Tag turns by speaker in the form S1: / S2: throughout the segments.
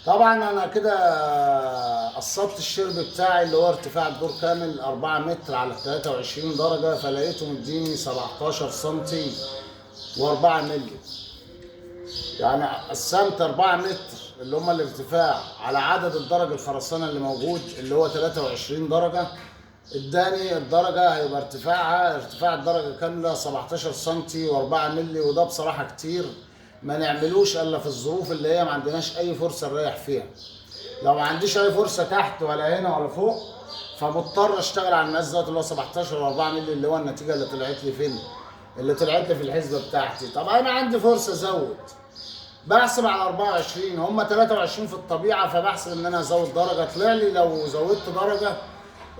S1: طبعا انا كده قسطت الشرب بتاعي اللي هو ارتفاع الدور كامل 4 متر على 23 درجة، فلقيته مديني 17 سنتي و4 مللي. يعني قسمت 4 متر اللي هما الارتفاع على عدد الدرج الخرسانة اللي موجود اللي هو 23 درجة، اداني الدرجة هيبقى ارتفاعها ارتفاع الدرجة كاملة 17 سنتي و4 مللي، وده بصراحة كتير ما نعملوش الا في الظروف اللي هي ما عندناش اي فرصة نريح فيها. لو ما عنديش اي فرصة تحت ولا هنا ولا فوق، فمضطر اشتغل على المقاس دوت اللي هو 17 و4 مللي اللي هو النتيجة اللي طلعت لي فين؟ اللي طلعت لي في الحسبة بتاعتي. طب انا عندي فرصة ازود، بحسب على 24، هم 23 في الطبيعة، فبحسب ان انا ازود درجة. طلع لي لو زودت درجة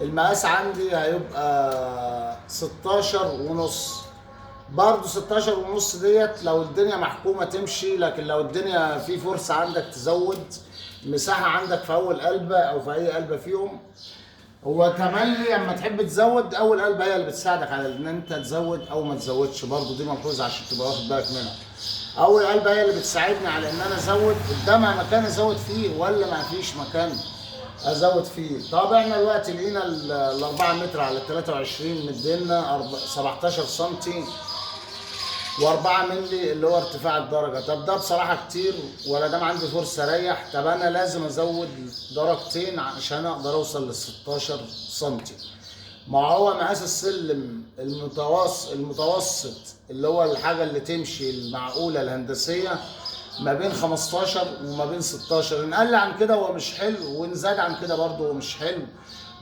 S1: المقاس عندي هيبقى 16 ونص. برضه 16 ونص ديت لو الدنيا محكومة تمشي، لكن لو الدنيا في فرصة عندك تزود مساحة عندك في أول قلبة أو في أي قلبة فيهم. هو تملي اما تحب تزود أول قلبة هي اللي بتساعدك على إن أنت تزود أو ما تزودش، برضه دي ملحوظة عشان تبقى واخد بالك منها. أول قلبة هي اللي بتساعدني على إن أنا أزود، قدامها مكان أزود فيه ولا ما فيش مكان ازود فيه. طب احنا دلوقتي لقينا ال 4 متر على 23 مدينا 17 سنتي و4 مللي اللي هو ارتفاع الدرجة. طب ده بصراحة كتير، ولا دام عندي فرصة اريح. طب انا لازم ازود درجتين عشان اقدر اوصل لل 16 سنتي. ما هو مقاس السلم المتوسط اللي هو الحاجة اللي تمشي المعقولة الهندسية ما بين 15 وما بين 16، ان قل عن كده هو مش حلو، وان زاد عن كده برضه هو مش حلو،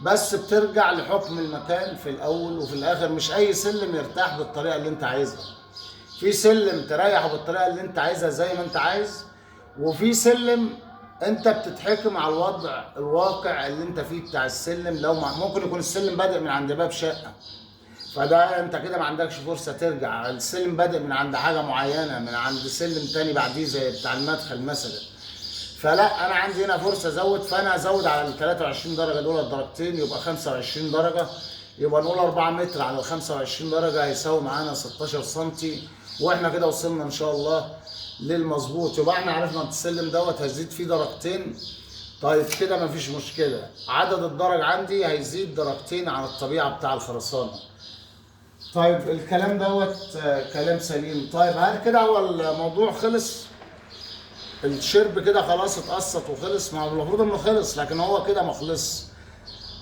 S1: بس بترجع لحكم المكان في الاول وفي الاخر. مش اي سلم يرتاح بالطريقة اللي انت عايزها، في سلم تريحه بالطريقة اللي انت عايزها زي ما انت عايز، وفي سلم انت بتتحكم على الوضع الواقع اللي انت فيه بتاع السلم. لو ممكن يكون السلم بادئ من عند باب شقه، فده انت كده ما عندكش فرصة ترجع. السلم بادئ من عند حاجة معينة، من عند سلم تاني بعديه زي بتاع المدخل مثلا، فلا انا عندي هنا فرصة ازود، فانا ازود على ال 23 درجه دول درجتين يبقى 25 درجه، يبقى نقول 4 متر على ال 25 درجه هيساوي معانا 16 سنتي، واحنا كده وصلنا ان شاء الله للمظبوط. يبقى احنا عرفنا السلم دوت هيزيد فيه درجتين. طيب كده مفيش مشكلة، عدد الدرج عندي هيزيد درجتين عن الطبيعة بتاع الخرسانه. طيب الكلام دوت كلام سليم. طيب هل كده هو الموضوع خلص؟ الشرب كده خلاص اتقسط وخلص؟ ما هو المفروض انه خلص، لكن هو كده ما خلصش.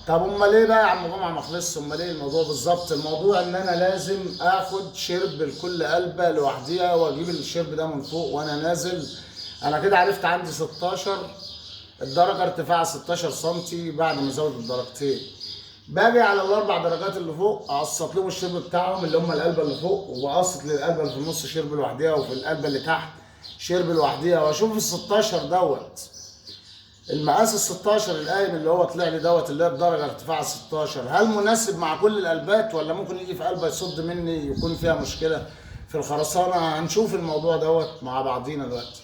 S1: طب امال ليه بقى يا عم جمعه ما خلصش؟ امال ايه الموضوع بالظبط؟ الموضوع ان انا لازم اخد شرب لكل قلبه لوحديها، واجيب الشرب ده من فوق وانا نازل. انا كده عرفت عندي 16 الدرجة، ارتفاع 16 سنتي بعد ما ازود الدرجتين. باجي على الاربع درجات اللي فوق اقسط لهم الشرب بتاعهم اللي هم القلبه اللي فوق، وبقسط للقلبه اللي في النص شرب لوحديها، وفي القلبه اللي تحت شرب لوحديها، واشوف ال 16 دوت المقاس ال 16 القايم اللي هو طلع لي دوت اللي هي بدرجة ارتفاع 16، هل مناسب مع كل القلبات ولا ممكن يجي في قلبه يصد مني يكون فيها مشكلة في الخرسانه؟ هنشوف الموضوع دوت مع بعضينا دلوقتي.